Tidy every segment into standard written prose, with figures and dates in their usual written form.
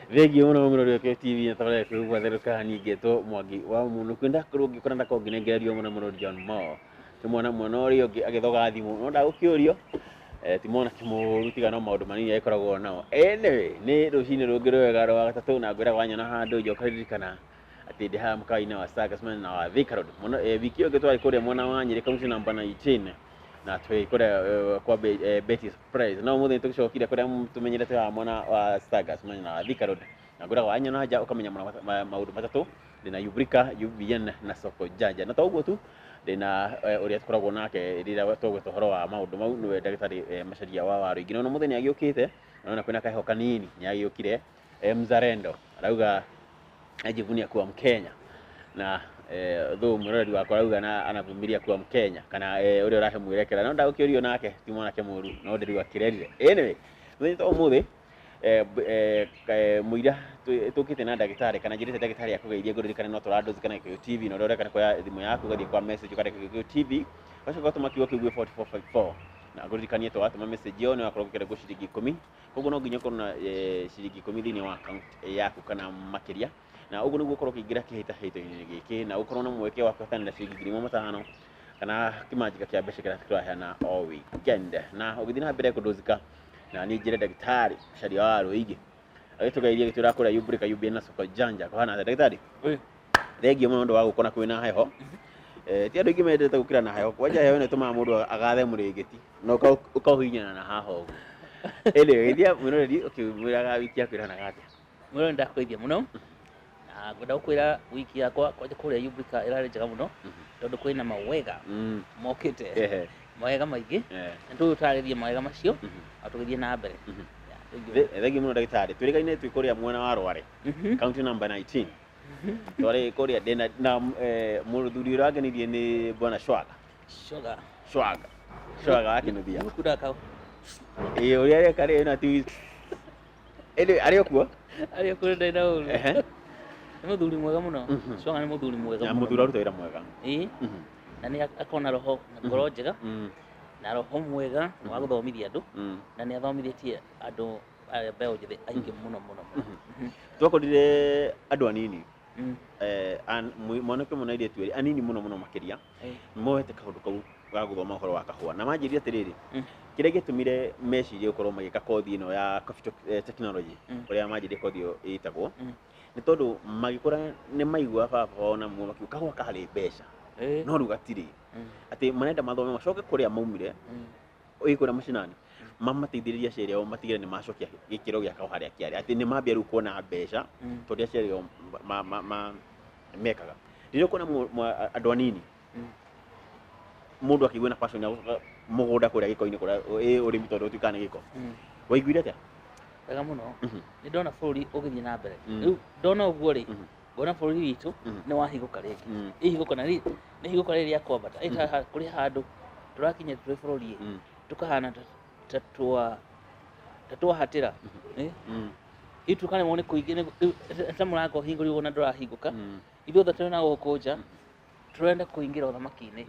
Thengiũ mũno mũrori wa KTV na tabarĩra yaku gwatherũka. Niĩ ngetwo Mwangi wa Mũnũkũ, ndakorwo ngĩkora ndakorwo ngĩnengererio mũno mũno John Mo nĩ mwana mwana ũrĩa ũngĩ agĩthoga thimũ no ndagũkĩũrio. Ti mwanake mũũru, tiga no maũndũ manini agĩkoragwo nao. Anyway, nĩ rũcinĩ rũngĩ rwega rwa gatatũ na ngwĩraga wanyona handũ njoka ririkana atĩ ndĩ haha mũkawa-inĩ wa Saga na wa Thika Road mũno. Wiki ĩyo ĩngĩ twarĩ kũrĩa mwena wa Nyĩrĩ, kaunti namba 19, na twĩ kũrĩa kwa Betty Surprise, no ũmũthĩ nĩtũgĩcokire kũrĩa tũmenyerete haha mwena wa Saga na wa Thika Road, na ngwĩraga wanyona nja ũkamenya maũndũ matatũ: ndĩna Ubrika, UBN na Soko Janja. Na to ũguo tu, ndĩna ũrĩa tũkoragwo nake rĩrĩa twagweta ũhoro wa maũndũ mau, nĩwe ndagĩtarĩ Macharia wa Waruingi. Na mũthĩ nĩ agĩũkĩte, naona kwĩna kaheho kanini, nĩ agĩũkire mzalendo, arauga ajivunia kuwa Mkenya na thũ mwĩroreri wakwa arauga na anavumilia kuwa Mkenya kana ũrĩa ũrahe mwerekera, no ndagũkĩũrio nake ti mwanake mũru, no ndĩrĩu akĩrerire. Anyway, mũthenya ta ũmũthĩ mũira tũkĩte na ndagĩtarĩ kana njĩrĩte ndagĩtarĩ akũgeithie. Ngũririkane no tũrandozi kana Gĩkũyũ TV, na ũrĩa ũreka nĩ kuoya thimũ yaku, ũgathiĩ kwa message, ũkandĩka Gĩkũyũ TV, ũgacoka ũgatũma kiugo kĩu gwĩ 4454. Na ngũririkanie twatũma message ĩyo nĩ wakorwo ũkĩrengwo ciringi 10, koguo no nginya ũkorwo na ciringi 10 thĩinĩ wa account yaku kana makĩria, na ũguo nĩguo ũkorwo ũkĩingĩra kĩhĩtahĩtano-inĩ gĩkĩ na ũkorwo na mweke wa kũhotanĩra ciringi 1500 kana kĩmanjĩka kĩa mbeca kĩrĩa tũraheana o weekend. Na ũgĩthiĩ na mbere kũndũzika na niĩ njĩre ndagĩtarĩ Macharia wa Waruingi agĩtũgeithia agĩtwĩra kũrĩa Ubrika, UBN na Soko Janja kũhana atĩa. Ndagĩtarĩ, thengiũ mũno ũndũ wa gũkũ na kwĩna heho. Ti andũ aingĩ mendete gũkĩra na heho, kwanja heho ĩno ĩtũmaga mũndũ agathe mũrĩngĩti na ũkaũhihinyana na haha ũguo. Anyway, geithia mwĩroreri ũkĩmwĩraga wiki yaku ĩrahanaga atĩa. Mwĩrore, ndakũgeithia mũno na ngwenda gũkwĩra wiki yakwa kwanja kũrĩa Ubrika ĩrarĩ njega mũno tondũ kwĩna mawega mokĩte, mawega maingĩ, na tũgũtarĩria mawega macio na tũgĩthiĩ na mbere. Thengiũ mũno ndagĩtarĩ. Twĩrĩgaine twĩ kũrĩa mwena wa Rware, county number 19, twarĩ kũrĩa ndĩna na mũthuri ũrĩa wangenirie nĩ bwana Shwaga. Shoga. Shwaga, Shwaga wa Kĩnuthia. Nĩgũkunda kau. Ĩĩ, ũrĩa areka rĩ na ti ĩndĩ arĩ o kuo. Arĩ kũrĩ ndarĩ na ũru. Nĩ mũthuri mwega mũno. Shoga nĩ mũthuri mwega na mũno. Mũthuri aruta wĩra mwega. Ĩĩ, na nĩ akoragwo na roho na ngoro njega na roho mwega wa gũthomithia andũ, na nĩ athomithĩtie andũ aya mbeũ njĩthĩ aingĩ mũno mũno mũno. Twakorire andũ anini, mwanake ũmwe na airĩtu erĩ anini mũno mũno makĩria moete kaũndũ kau ga gũthoma ũhoro wa kahũa, na manjĩrire atĩrĩrĩ, kĩrĩa gĩatũmire mecirie gũkorwo magĩka kothi ĩno ya coffee technology, ũrĩa manjĩrire kothi ĩyo ĩtagwo, nĩ tondũ magĩkũra nĩ maigua baba wao na muo makiuga kahũa karĩ mbeca, no rĩu gatirĩ, atĩ marenda mathome macoke kũrĩa maumire, ĩ kũrĩa macinani, mamateithĩrĩrie aciari ao matigĩre nĩ macokia gĩkĩro gĩa kahũa harĩa kĩarĩ, atĩ nĩ mambia rĩu kuona mbeca tondũ aciari ao mekaga. Rĩrĩa ũkuona andũ anini, mũndũ akĩigua na passion ya gũcoka mũgũnda kũrĩa gĩko-inĩ kũrĩa ĩ ũrĩmi, tondũ ũtuĩkaga nĩ gĩko, waiguire atĩa? Wega mũno. Nĩ ndona bũrũri ũgĩthiĩ na mbere. Rĩu ndona ũguo rĩ, ngona bũrũri witũ nĩ wahingũka rĩngĩ. Ihingũka na nĩ ihingũka rĩrĩ rĩa kwambata. Ĩ ta kũrĩ handũ tũrakinya twĩ bũrũri ĩ, tũkahana ta twa ta twahatĩra. Ithuĩ tũkaremwo nĩ kũingĩ ta mũrango ũhingũrirwo na ndũrahingũka. Ithuothe twĩ na gũkũ nja tũrenda kũingĩra ũthamaki-inĩ.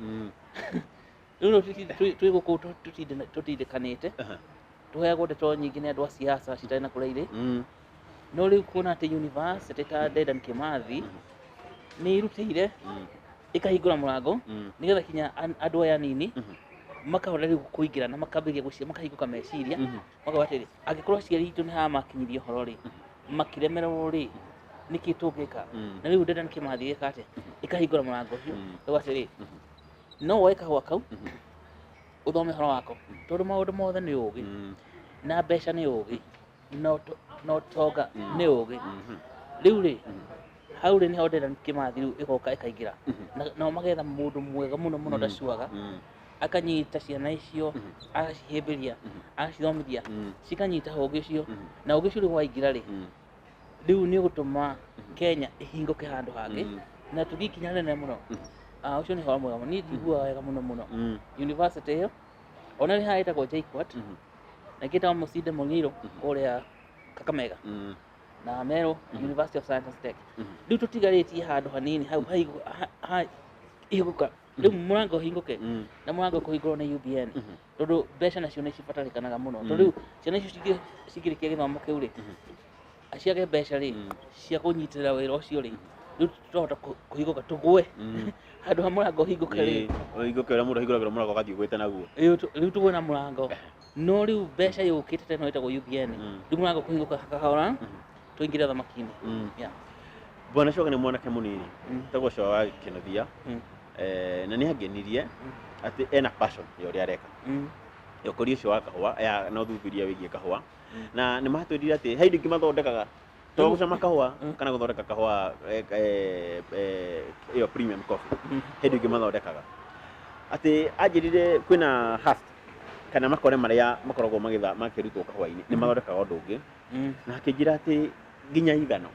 Rĩu no twĩ gũkũ tũtindĩkanĩte, tũheagwo ndeto nyingĩ nĩ andũ a siasa citarĩ na kũrĩa irĩ. No rĩu kuona atĩ university ta Dedan Kimathi nĩ ĩrutĩire ĩkahingũra mũrango nĩgetha kinya andũ aya anini makahota rĩu kũingĩra na makambĩrĩria gwĩciria, makahingũka meciria, makauga atĩrĩ, angĩkorwo aciari aitũ nĩ haha makinyirie ũhoro rĩ, makĩremererwo rĩ, nĩkĩ tũngĩka? Na rĩu Dedan Kimathi ĩka atĩa? Ĩkahingũra mũrango ũcio ĩkauga atĩrĩ, no woe kahũa kau ũthome ũhoro wako, tondũ maũndũ mothe nĩ ũgĩ, na mbeca nĩ ũgĩ, na ũtonga nĩ ũgĩ. Rĩu rĩ, hau rĩ, nĩho Dedan Kimathi rĩu ĩgoka ĩkaingĩra. Nao magetha mũndũ mwega mũno mũno ta Shwaga, akanyita ciana icio, agacihĩmbĩria, agacithomithia, cikanyita ũgĩ ũcio, na ũgĩ ũcio rĩu waingĩra rĩ, rĩu nĩ ũgũtũma Kenya ĩhingũke handũ hangĩ na tũthiĩ ikinya rĩnene mũno. Ah, ũcio nĩ ũhoro mwega mũno. Niĩ njiguaga wega mũno mũno university ĩyo, ona nĩ harĩa ĩtagwo JKUAT, na ĩngĩ ĩtagwo Masinde Muliro kũrĩa Kakamega, na Meru University of Science and Tech. Rĩu tũtigarĩtie handũ hanini hau hingũka rĩu mũrango ũhingũke, na mũrango kũhingũrwo nĩ UBN, tondũ mbeca nacio nĩ cibatarĩkanaga mũno, tondũ rĩu ciana icio cingĩrĩkia gĩthomo kĩu rĩ, Ciage mbeca rĩ cia kũnyitĩrĩra wĩra ũcio rĩ, rĩu twahota kũhingũka tũgwe handũ ha mũrango ũhingũke rĩ. Ũhingũke ũrĩa mũndũ ahingũragĩra mũrango agathiĩ ũgwĩte naguo. Rĩu tũgwe na mũrango, no rĩu mbeca yũkĩte teno ĩtagwo UBN, rĩu mũrango kũhingũka kahora tũingĩre thamaki-inĩ. Yeah. Bwana Coga nĩ mwanake mũnini tagwo Coga wa Kĩnuthia, na nĩ angenirie atĩ ena passion ya ũrĩa areka, ya ũkũria ũcio wa kahũa ya na ũthuthuria wĩgiĩ kahũa, na nĩ matwĩrire atĩ he indo ingĩ mathondekaga to gũcama kahũa kana gũthondeka kahũa ĩyo premium coffee, he indo ingĩ mathondekaga. Atĩ anjĩrire kwĩna husk kana makore marĩa makoragwo magĩtha makĩrutwo kahũa-inĩ, nĩ mathondekaga ũndũ ũngĩ, na akĩnjĩra atĩ nginya ithano.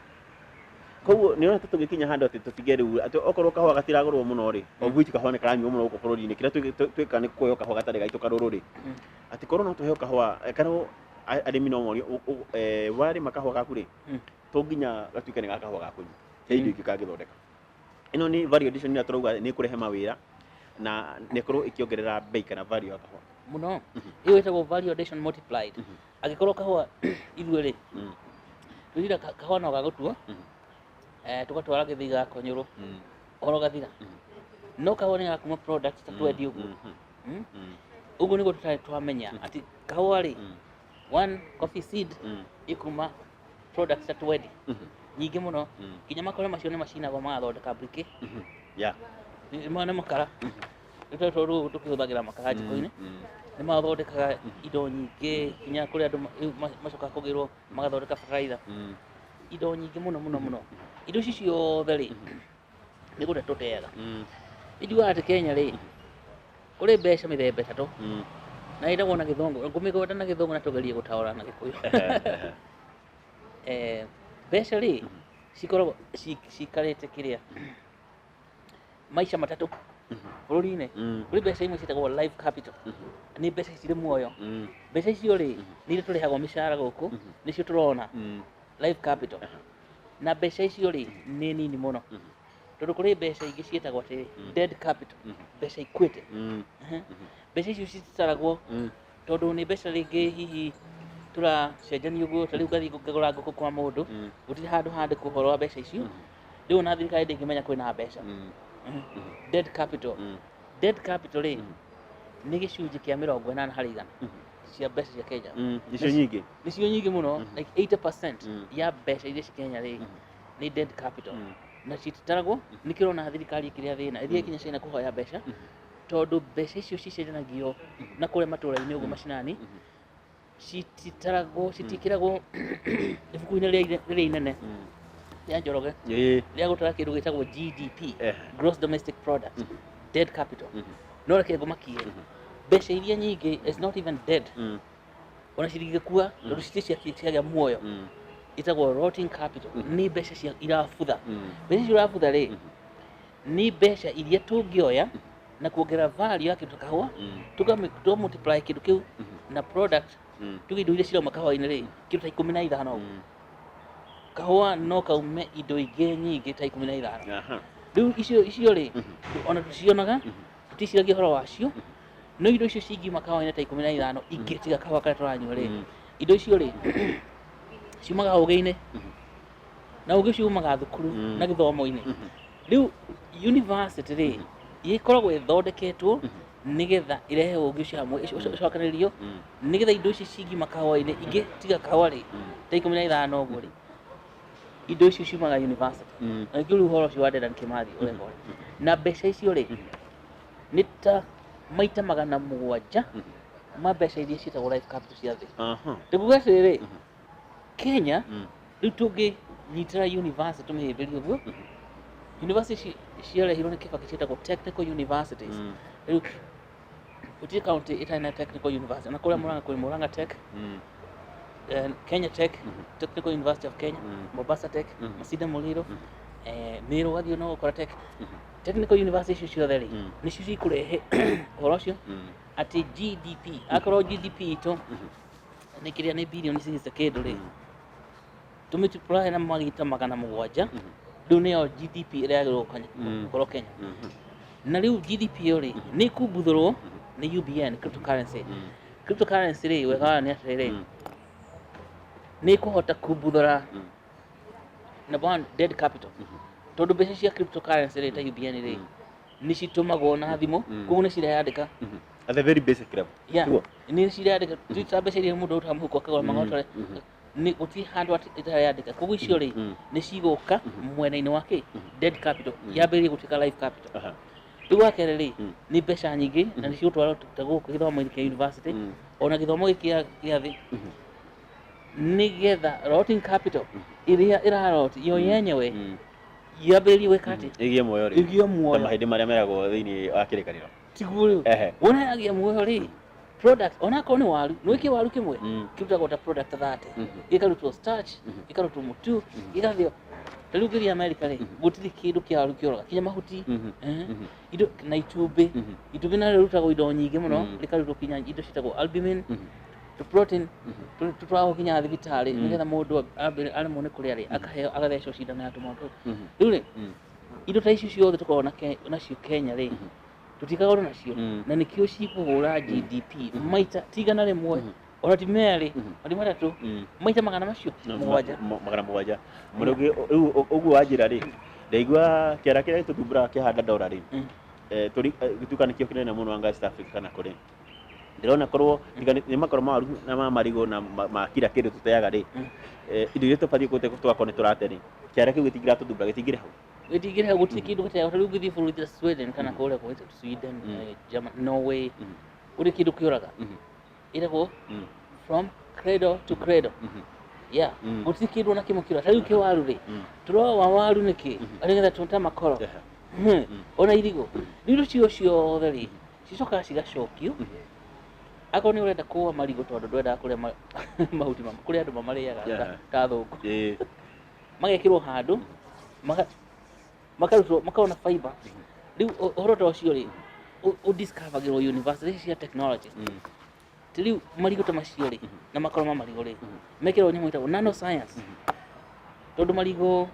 Koguo nĩ ũrona tũgĩkinya handũ atĩ tũtige rĩu atĩ okorwo kahũa gatiragũrwo mũno rĩ, of which kahũa nĩ karanyuo mũno gũkũ bũrũri-inĩ, kĩrĩa twĩkaga nĩ kuoya kahũa gatarĩ gaitũ karũrũ rĩ, atĩ korwo no tũheo kahũa kana arĩmi no morio warĩma kahũa gaku rĩ, to nginya gatuĩke nĩ ga kahũa ga kũnyua, he indo ingĩ kangĩthondeka. Ĩno nĩ value addition ĩrĩa tũrauga nĩ ĩkũrehe mawĩra na nĩ ĩkorwo ĩkĩongerera bei kana value ya kahũa mũno. Ĩyo ĩtagwo value addition multiplied. Angĩkorwo kahũa ithuĩ rĩ, twĩrire kahũa no gagũtua tũgatwara gĩthii gakonyũrwo, ũhoro ũgathira, no kahũa nĩ gakuma product ta twendia ũguo. Ũguo nĩguo tũtarĩ twamenya atĩ kahũa rĩ, one coffee seed ĩkuma products ta 20 nyingĩ mũno, nginya makore macio nĩ macinagwo magathondeka briki. Nĩ makara rĩu tondũ tũkĩhũthagĩra makara jiko-inĩ, nĩ mathondekaga indo nyingĩ, nginya kũrĩ andũ rĩu macokaga kũgĩrwo magathondeka fertilizer, indo nyingĩ mũno mũno mũno. Indo ici ciothe rĩ, nĩ gũte tũteaga. Ingiuga atĩ Kenya rĩ, kũrĩ mbeca mĩthemba ĩtatũ, na ĩtagwo na gĩthũngũ, ngũmĩgweta na gĩthũngũ na tũgerie gũtaũra na gĩkũyũ. Mbeca rĩ, cikoragwo cikarĩte kĩrĩa maica matatũ bũrũri-inĩ. Kũrĩ mbeca imwe ciĩtagwo live capital, nĩ mbeca cirĩ muoyo. Mbeca icio rĩ, nĩ iria tũrĩhagwo mĩcara gũkũ, nĩcio tũrona live capital. Na mbeca icio rĩ, nĩ nini mũno, tondũ kũrĩ mbeca ingĩ ciĩtagwo atĩ dead capital, mbeca ikuĩte. Mbeca icio cititaragwo, tondũ nĩ mbeca rĩngĩ hihi tũracenjania ũguo, ta rĩu ngathiĩ ngagũra ngũkũ kwa mũndũ, gũtirĩ handũ handĩkwo ũhoro wa mbeca icio. Rĩu ona thirikari ndĩngĩmenya kwĩna mbeca. Dead capital, dead capital rĩ, nĩ gĩcunjĩ kĩa 80% cia mbeca cia Kenya. Nĩcio nyingĩ. Nĩcio nyingĩ mũno, like 80% ya mbeca iria ci Kenya rĩ, nĩ dead capital, na cititaragwo. Nĩkĩo ũrona thirikari ĩkĩrĩa thĩna ĩthiĩ nginya China kũhoya mbeca, tondũ mbeca icio cicenjanagio na kũrĩa matũra-inĩ ũguo macinani, cititaragwo, citiĩkĩragwo ibuku-inĩ rĩrĩa inene rĩa Njoroge rĩa gũtara kĩndũ gĩtagwo GDP, gross domestic product, dead capital. No reke ngũmakie, mbeca iria nyingĩ is not even dead, ona citingĩkua tondũ citirĩ ciagĩa muoyo, ĩtagwo rotting capital, nĩ mbeca cia irabutha. Mbeca icio irabutha rĩ, nĩ mbeca iria tũngĩoya na kuongerera value ya kĩndũ ta kahũa, tũka multiply kĩndũ kĩu na product, tuge indo iria cirauma kahũa-inĩ rĩ, kĩndũ ta 15 ũguo, kahũa no kaume indo ingĩ nyingĩ ta 15. Rĩu icio rĩ, ona tũcionaga, tũticiragia ũhoro wacio, no indo icio cingiuma kahũa-inĩ ta 15 ingĩ tiga kahũa karĩa tũranyua rĩ, indo icio rĩ, ciumaga ũgĩ-inĩ, na ũgĩ ũcio umaga thukuru na gĩthomo-inĩ. Rĩu university rĩ, ĩkoragwo ĩthondeketwo nĩgetha ĩrehe ũgĩ ũcio hamwe, ũcokanĩrĩrio, nĩgetha indo ici cingiuma kahũa-inĩ ingĩ tiga kahũa rĩ, ta 15 ũguo rĩ, indo icio ciumaga university. Na nĩkĩo rĩu ũhoro ũcio wa Dedan Kimathi ũreka ũrĩa. Na mbeca icio rĩ, nĩ ta maita 700 ma mbeca iria ciĩtagwo life capital cia thĩ. Ndĩkuga atĩrĩrĩ, Kenya rĩu tũngĩnyitĩra university tũmĩhĩmbĩrie ũguo, university ciarehirwo nĩ Kibaki ciĩtagwo technical universities. Rĩu gũtirĩ county ĩtarĩ na technical university, ona kũrĩa Murang'a kwĩ Murang'a Tech, Kenya Tech, Technical University of Kenya, Mombasa Tech, Masinde Muliro, Meru ũgathiĩ no ũgũkora Tech. Technical university icio ciothe rĩ, nĩcio cikũrehe ũhoro ũcio atĩ GDP, akorwo GDP itũ nĩ kĩrĩa nĩ birioni 60 kĩndũ rĩ, tũmĩtiply na maita 700, rĩu nĩyo GDP ĩrĩa yagĩrĩirwo gũkorwo Kenya. Na rĩu GDP ĩyo rĩ, nĩ ĩkumbuthũrwo nĩ UBN cryptocurrency. Cryptocurrency rĩ, wega wayo nĩ atĩrĩrĩ, Nĩ ĩkũhota kumbuthũra number one, dead capital, tondũ mbeca cia cryptocurrency rĩ, ta UBN rĩ, nĩ citũmagwo na thimũ, koguo nĩ cireyandĩka. At the very basic level. Yeah. Nĩ cireyandĩka, ti ta mbeca iria mũndũ arutaga mũhuko akagũra mang'otore. Nĩ gũtirĩ handũ atĩ itareyandĩka, koguo icio rĩ, nĩ cigũka mwena-inĩ wa kĩ dead capital, yambĩrĩrie gũtuĩka live capital. Rĩu wa kerĩ rĩ, nĩ mbeca nyingĩ na nĩ cigũtwarwo ta gũkũ gĩthomo-inĩ kĩa university, ona gĩthomo gĩkĩ gĩa thĩ, nĩgetha rotting capital ĩrĩa ĩrarot yo yenyewe yambĩrĩrie gwĩka atĩ Ĩgĩe muoyo rĩ. Ĩgĩe muoyo. Ta mahĩndĩ marĩa meragwo thĩinĩ wa kĩrĩkanĩro. Tiguo rĩu? Wona yagĩa muoyo rĩ, product onakorwo nĩ waru, nĩ wĩkie waru kĩmwe, kĩrutagwo ta product 30, gĩkarutwo starch, gĩkarutwo mũtu, gĩgathĩo. Ta rĩu ngĩthiĩ America rĩ, gũtirĩ kĩndũ kĩa waru kĩũraga, kinya mahuti, indo na itumbĩ. Itumbĩ narĩo rĩrutagwo indo nyingĩ mũno, rĩkarutwo kinya indo ciĩtagwo albumin, tũ protein tũtwaragwo kinya thibitarĩ, nĩgetha mũndũ aremwo nĩ kũrĩa rĩ, akaheo, agathecwo cindano ya tũmaũndũ tũu. Rĩu rĩ, indo ta icio ciothe tũkoragwo nacio Kenya rĩ, tũtikoragwo nacio, na nĩkĩo cikũhũra GDP maita ti 100, ona ti 2, ona ti 3, maita magana macio 7. Magana 7. Mũrũgĩ rĩu ũguo wanjĩra rĩ, ndaigua kĩara kĩrĩa gĩtũthumbũraga kĩhanda ndora rĩ, tũri gĩtuĩka nĩkĩo kĩnene mũno anga East Africa kana kũrĩ. Ndĩrona korwo tiga nĩ makoro ma waru na ma marigũ na ma kira kĩndũ tũteaga rĩ, indo iria tũbatiĩ gũte tũgakorwo nĩ tũrate rĩ, kĩara kĩu gĩtingĩratũthumbũra, gĩtingĩrĩ hau. Gĩtingĩrĩ hau, gũtirĩ kĩndũ gĩteagwo. Ta rĩu ũngĩthiĩ bũrũri ta Sweden kana kũrĩa gwĩtwo Sweden, Germany, Norway, gũtirĩ kĩndũ kĩũraga. Ĩtagwo from cradle to cradle. Yeah. Gũtirĩ kĩndũ ona kĩmwe kĩũraga. Ta rĩu kĩwaru rĩ, tũroa waru nĩkĩ? Nĩgetha tũte makoro. Ona irigũ. Rĩu indo icio ciothe rĩ, cicokaga cigacokio. Akorwo nĩ ũrenda kũa marigũ tondũ ndwendaga kũrĩa mahuti mamo, kũrĩ andũ mamarĩaga ta thũngũ. Magekĩrwo handũ, makarutwo, makona fiber. Rĩu ũhoro ta ũcio rĩ, ũdiscoveragĩrwo university cia technology. Ti rĩu marigũ ta macio rĩ, na makoro ma marigũ rĩ, mekĩrwo nyamũ ĩtagwo nano science. Tondũ marigũ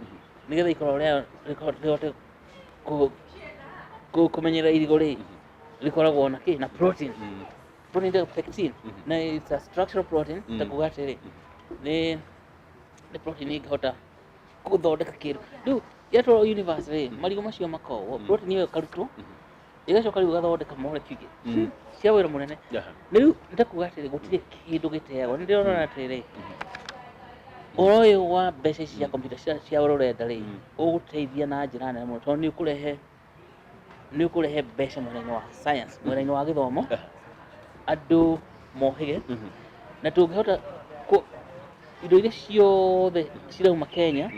nĩgetha ikoro rĩayo rĩhote kũmenyerera irigũ rĩ, rĩkoragwo na kĩ? Na protein. Protein ĩtagwo pectin. Na it's a structural protein, ta kuga atĩrĩ, nĩ protein ĩngĩhota gũthondeka kĩndũ. Rĩu yatwarwo university rĩ, marigũ macio makowo, protein ĩyo ĩkarutwo, ĩgacoka rĩu ĩgathondeka molecule ingĩ cia wĩra mũnene. Na rĩu nĩtakuga atĩrĩ, gũtirĩ kĩndũ gĩteagwo. Nĩ ndĩrona atĩrĩrĩ, ũhoro ũyũ wa mbeca ici cia computer cia rũrenda rĩ, ũgũteithia na njĩra nene mũno, tondũ nĩ ũkũrehe mbeca mwena-inĩ wa science, mwena-inĩ wa gĩthomo, andũ mohĩge, na tũngĩhota indo iria ciothe cirauma Kenya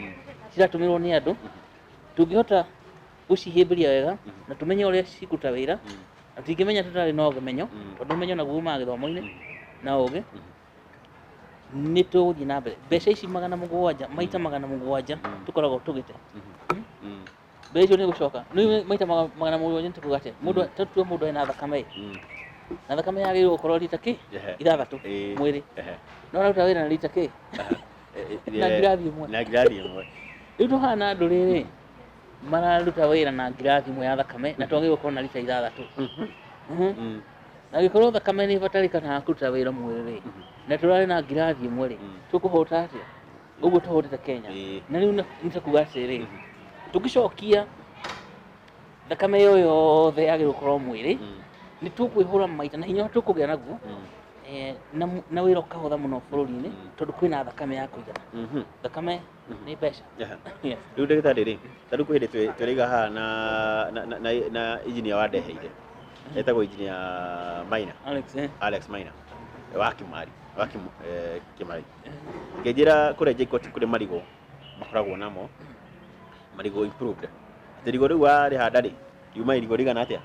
ciratũmĩrwo nĩ andũ, tũngĩhota gũcihĩmbĩria wega na tũmenye ũrĩa cikũruta wĩra, na tũtingĩmenya tũtarĩ na ũmenyo, tondũ ũmenyo naguo umaga gĩthomo-inĩ na ũgĩ, nĩ tũgũthiĩ na mbere. Mbeca ici 700, maita 700 tũkoragwo tũgĩte. Mbeca icio nĩ gũcoka. Nĩ maita 700 nĩ tũkuga atĩa? Mũndũ, tũtue mũndũ ena thakame. Na thakame yagĩrĩirwo gũkorwo rita kĩ? 6 mwĩrĩ. No araruta wĩra na rita kĩ? Na ngirathi ĩmwe. Na ngirathi ĩmwe. Rĩu tũhana andũ rĩrĩ mararuta wĩra na ngirathi ĩmwe ya thakame, na twagĩrĩirwo gũkorwo na rita 6. Na angĩkorwo thakame nĩ ĩbatarĩkanaga kũruta wĩra mwĩrĩ rĩ, na tũrarĩ na ngirathi ĩmwe rĩ, tũkũhota atĩa? Ũguo tũhotete Kenya. Na rĩu nĩ ta kuga atĩrĩrĩ, tũngĩcokia thakame ĩyo yothe yagĩrĩirwo gũkorwo mwĩrĩ, nĩ tũkwĩhũra maita na hinya tũkũgĩa naguo, na wĩra ũkahũtha mũno bũrũri-inĩ, tondũ kwĩna thakame ya kũigana. Thakame nĩ mbeca. Yes. Rĩu ndagĩtarĩ rĩ, ta rĩu kwĩ hĩndĩ twĩrĩiga haha na engineer wa ndeheire. Etagwo engineer Maina. Alex, Alex Maina. Wa Kimari, wa Kimari. Ngĩnjĩra kũrĩa JKUAT kũrĩ marigũ makoragwo namo, marigũ improved. Atĩ irigũ rĩu warĩhanda rĩ, riuma irigũ rĩigana atĩa?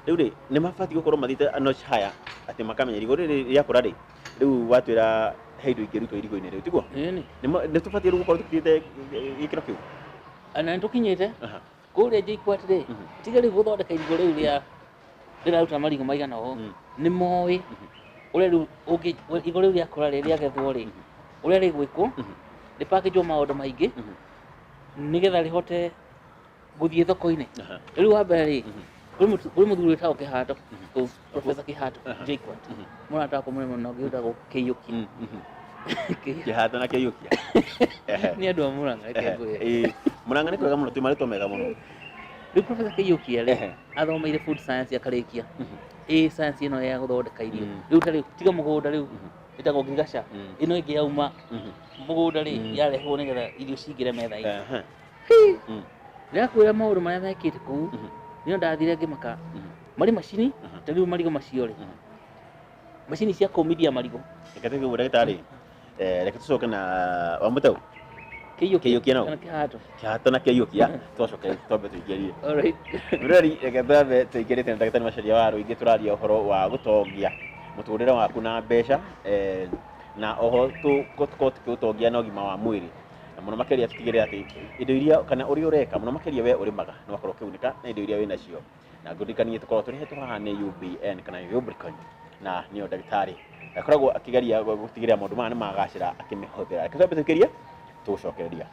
Rĩu rĩ, nĩ mabatiĩ gũkorwo mathiĩte a notch higher, atĩ makamenya irigũ rĩrĩ rĩakũra rĩ, rĩu watwĩra he indo ingĩrutwo irigũ-inĩ rĩu, tiguo? Ĩni. Nĩ tũbatiĩ rĩu gũkorwo tũkinyĩte gĩkĩro kĩu? Na nĩ tũkinyĩte. Kũrĩa JKUAT rĩ, tiga rĩu gũthondeka irigũ rĩu rĩa rĩraruta marigũ maigana ũũ, nĩ moĩ ũrĩa rĩu ũngĩ, irigũ rĩu rĩakũra rĩ, rĩagethwo rĩ, ũrĩa rĩgwĩkwo, rĩpakĩnjwo maũndũ maingĩ, nĩgetha rĩhote gũthiĩ thoko-inĩ. Rĩu wa mbere rĩ, kũrĩ mũthuri wĩtagwo Kĩhato, kũu Professor Kĩhato, JKUAT. Mũrata wakwa mũnene mũno, ngĩhota gũkĩiyũkia. Kĩhato na Kĩiyũkia. Ehe. Nĩ andũ a Mũrang'a, reke ngwĩre. Ĩĩ. Mũrang'a nĩ kwega mũno, twĩ marĩtwa mega mũno. Rĩu Professor Kĩiyũkia rĩ, athomeire food science akarĩkia. Ĩ science ĩno ya gũthondeka irio. Rĩu ta rĩu tiga mũgũnda rĩu ĩtagwo ngirigaca. Ĩno ĩngĩ yauma mũgũnda rĩ, yarehwo nĩgetha irio cingĩre metha-inĩ. Ndĩrakwĩra maũndũ marĩa mekĩte kũu, nĩo ndathire ngĩmaka. Marĩ macini, ta rĩu marigũ macio rĩ, macini cia kũmithia marigũ. Reke tũthiĩ ũguo ndagĩtarĩ. Reke tũcoke na wa Mũteu. Kĩiyũkia. Kĩiyũkia nau. Kana kĩhato. Kĩhato na Kĩiyũkia. Twacoke twambe tũingĩrie. Alright. Mũrori, reke twambe tũingĩrĩte na ndagĩtarĩ Macharia wa Rũingĩ, tũraria ũhoro wa gũtongia mũtũrĩre waku na mbeca, na oho tũkorwo tũkĩũtongia na ũgima wa mwĩrĩ. Na mũno makĩria tũtigĩrĩre atĩ indo iria kana ũrĩa ũreka, mũno makĩria we ũrĩmaga, nĩ wakorwo ũkĩgunĩka na indo iria wĩnacio. Na ngũririkanie tũkoragwo tũrehetwo haha nĩ UBN kana Ubricon, na nĩyo ndagĩtarĩ akoragwo akĩgeria gũtigĩrĩra maũndũ maya nĩ magacĩra akĩmĩhũthĩra. Reke twambe tũikĩrie tũgũcokereria.